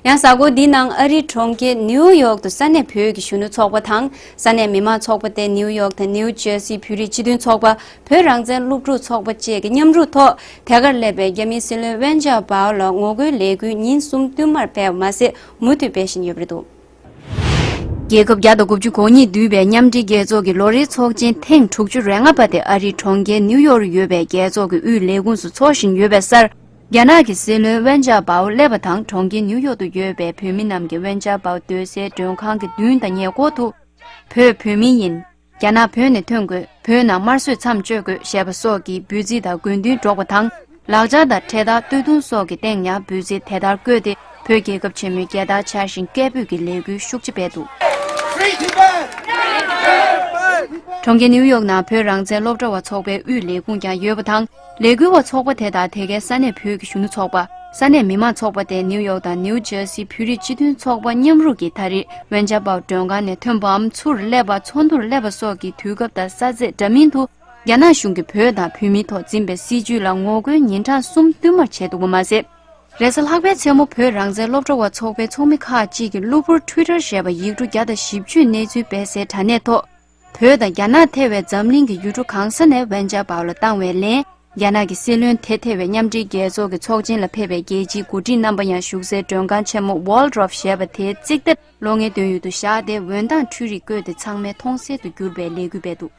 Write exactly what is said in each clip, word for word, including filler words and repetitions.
ཡང་གཟའ་འཁོར་འདིའི་ནང་ཨ་རིའི་གྲོང་ཁྱེར་ནིའུ་ཡོག་ཏུ་ས་གནས་བོད་ཀྱི་གཞོན་ནུ་ཚོགས་པ་དང་ས་གནས་མི་མང་ཚོགས་པ་སྟེ་ནིའུ་ཡོག་དང་ནིའུ་ཇར་སི་བོད་རིགས་སྤྱི་མཐུན་ཚོགས་པ། བོད་རང་བཙན་སློབ་ཕྲུག་ཚོགས་པ་བཅས་ཀྱི་མཉམ་རུབ་ཐོག་དེ་གར་སླེབས་པའི་རྒྱ་མིའི་སྲིད་བློན་ཝེན་ཅཱ་པའོ་ལ་ངོ་རྒོལ་ལས་འགུལ་ཉིན་གསུམ་བསྟུད་མར་སྤེལ་བ་མ་ཟད་མུ་མཐུད་སྤེལ་བཞིན་ཡོད་པ་རེད་འདུག་རྒྱལ་ཁབ་བརྒྱ་དང་དགུ་བཅུ་གོ་གཉིས་འདུས་པའི་མཉམ་འབྲེལ་རྒྱལ་ཚོགས་ཀྱི་ལོ་རེའི་ཚོགས་ཆེན་ཐེངས་དྲུག་ཅུ་རེ་ལྔ་པ་དེ་ཨ་རིའི་གྲོང་ཁྱེར་ནིའུ་ཡོག་ཏུ་ཡོད་པའི་རྒྱལ་ཚོགས་ཀྱི་དབུས་ལས་ཁུངས་སུ་འཚོགས་བཞིན་ཡོད་པའི་སར། རྒྱ་ནག་གི་སྲིད་བློན་ཝེན་ཅཱ་པའོ་སླེབས་པ་དང་གྲོང་ཁྱེར་ནིའུ་ཡོག་ཏུ་ཡོད་པའི་བོད་མི་རྣམས་ཀྱིས་ཝེན་ཅཱ་པའོ་སྡོད་སའི་མགྲོན་ཁང་གི་མདུན་དང་ཉེ་འཁོར་དུ། བོད་བོད་མི་ཡིན། རྒྱ་ནག་བོད་ནས་ཐོན་དགོས། བོད་ནང་དམར་གསོད་མཚམས་གཅོད་དགོས་ཞེས་པ་སོགས་ཀྱི་འབོད་ཚིག་དང་དགོས་འདུན་སྒྲོག་པ་དང་། ལག་ཆ་དང་འཕྲེད་དར་སྟོད་ཐུང་སོགས་ཀྱི་སྟེང་ཡང་འབོད་ཚིག་དེ་ལྟར་བཀོད་དེ་བོད་རྒྱལ་ཁབ་ཆེན་མོའི་རྒྱལ་དར་འཕྱར་བཞིན་སྐད་འབོད་ཀྱི་ལས་འགུལ་ཤུགས་ཆེ་སྤེལ་འདུག་གྲོང་ཁྱེར་ནིའུ་ཡོག་ནང་བོད་རང་བཙན་སློབ་གྲྭ་བ་ཚོགས་པའི་དབུས་ལས་ཁུངས་ཀྱང་ཡོད་པ་དང་། ལས་འགུལ་བ་ཚོགས་པ་དེ་དང་དེ་གའི་ས་གནས་བོད་ཀྱི་གཞོན་ནུ་ཚོགས་པ། ས་གནས་མི་མང་ཚོགས་པ་སྟེ་ནིའུ་ཡོག་དང་ནིའུ་ཇར་སི་བོད་རིགས་སྤྱི་མཐུན་ཚོགས་པ་མཉམ་རུབ་ཀྱིས་ད་རེས་ཝེན་ཅཱ་པའོ་མགྲོན་ཁང་ནས་ཐོན་པའམ་ཚུར་སླེབས་པ་ཚོགས་འདུར་སླེབས་པ་སོགས་ཀྱི་དུས་སྐབས་དང་ས་ཚད་འདྲ་མིན་དུ། རྒྱ་ནག་གཞུང་གིས་བོད་དང་བོད་མིའི་ཐོག་འཛིན་པའི་སྲིད་བྱུས་ལ་ངོ་རྒོལ་ཉིན་གྲངས་གསུམ་བསྟུད་མར་བྱས་འདུག་པ་མ་ཟད། རེས་གཟའ་ལྷག་པའི་མཚན་མོ་བོད་རང་བཙན་སློབ་གྲྭ་བ་ཚོགས་པའི་ཚོགས་མི་ཁག་ཅིག་གིས་གློ་བུར་ཊུའི་ཊར་ཞེས་པ་ཡིག་འབྲུ་བརྒྱ་དང་བཞི་བཅུ་གནས་ཚུལ་སྤེལ་སའི་དྲ་གནས་ཐོག་བོད་དང་རྒྱ་ནག་ཐེ་བའི་འཛམ་གླིང་གི་ཡུལ་གྲུ་གང་ས་ནས་ཝེན་ཅཱ་པའོ་ལ་བཏང་བའི་ལན། རྒྱ་ནག་གི་སྲིད་བློན་དེ་ཐེ་བའི་མཉམ་འབྲེལ་རྒྱལ་ཚོགས་ཀྱི་ཚོགས་ཆེན་ལ་ཕེབས་པའི་རྒྱལ་སྤྱིའི་འགོ་ཁྲིད་རྣམ་པ་ཡང་བཞུགས་སའི་མགྲོན་ཁང་ཆེན་མོ་Waldorf ཞེས་པ་དེའི་རྩིག་ལྡེབས་གློག་བརྙན་སྟོན་ཡུལ་དུ་བཞག་སྟེ་འོད་མདངས་འཕྲུལ་རིག་བཀོད་དེ་ཚང་མས་མཐོང་གསལ་དུ་གྱུར་པའི་ལས་འགུལ་སྤེལ་འདུག་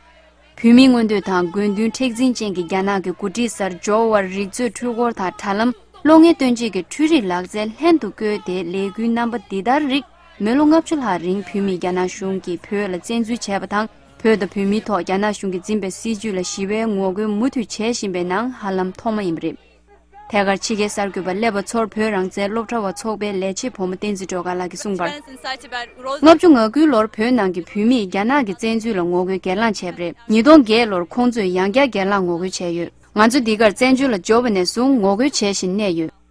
བོད་མིའི་མངོན་འདོད་དང་དགོས་འདུན་མཁྲེགས་འཛིན་ཅན་གྱི་རྒྱ་ནག་གི་འགོ་ཁྲིད་སར་འབྱོར་བར་རིག་མཛོད་འཕྲུལ་འཁོར་དང་དྲ་ལམ། གློག་བརྙན་སྟོན་ཆས་ཀྱི་འཕྲུལ་རིག་ལག་རྩལ་ལྷན་དུ་བཀོལ་ཏེ་ལས་འགུལ་རྣམ་པ་འདི་ལྟར་རིགས། མི་ལོ་ལྔ་བཅུ་ལྷག་རིང་བོད་མིས་རྒྱ་ནག་གཞུང་གིས་བོད་ལ་བཙན་འཛུལ་བྱས་པ་དང་། བོད་དང་བོད་མིའི་ཐོག་རྒྱ་ནག་གཞུང་གིས་འཛིན་པའི་སྲིད་བྱུས་ལ་ཞི་བའི་ངོ་རྒོལ་མུ་མཐུད་བྱེད་བཞིན་པའི་ནང་ཧ་ལམ་ཐོག་མ་ཡིན་པ་རེད། ཐད་ཀར་ཕྱི་རྒྱལ་གསར་འགོད་པ་སླེ་པ་ཚོར་བོད་རང་བཙན་སློབ་གྲྭ་བ་ཚོགས་པའི་ལས་བྱེད་བུ་མོ་བསྟན་འཛིན་སྒྲོལ་དཀར་ལགས་ཀྱིས་གསུངས་པར། ལྔ་བཅུ་ང་དགུའི་ལོར་བོད་ནང་གི་བོད་མིས་རྒྱ་ནག་གི་བཙན་འཛུལ་ལ་ངོ་རྒོལ་སྒེར་ལངས་བྱས་པ་རེད། ཉིས་སྟོང་བརྒྱད་ལོར་ཁོང་ཚོས་ཡང་བསྐྱར་སྒེར་ལངས་ངོ་རྒོལ་བྱས་ཡོད། ང་ཚོ་འདི་གར་བཙན་བྱོལ་ལ་འབྱོར་བ་ནས་བཟུང་ངོ་རྒོལ་བྱེད་བཞིན་གནས་ཡོད།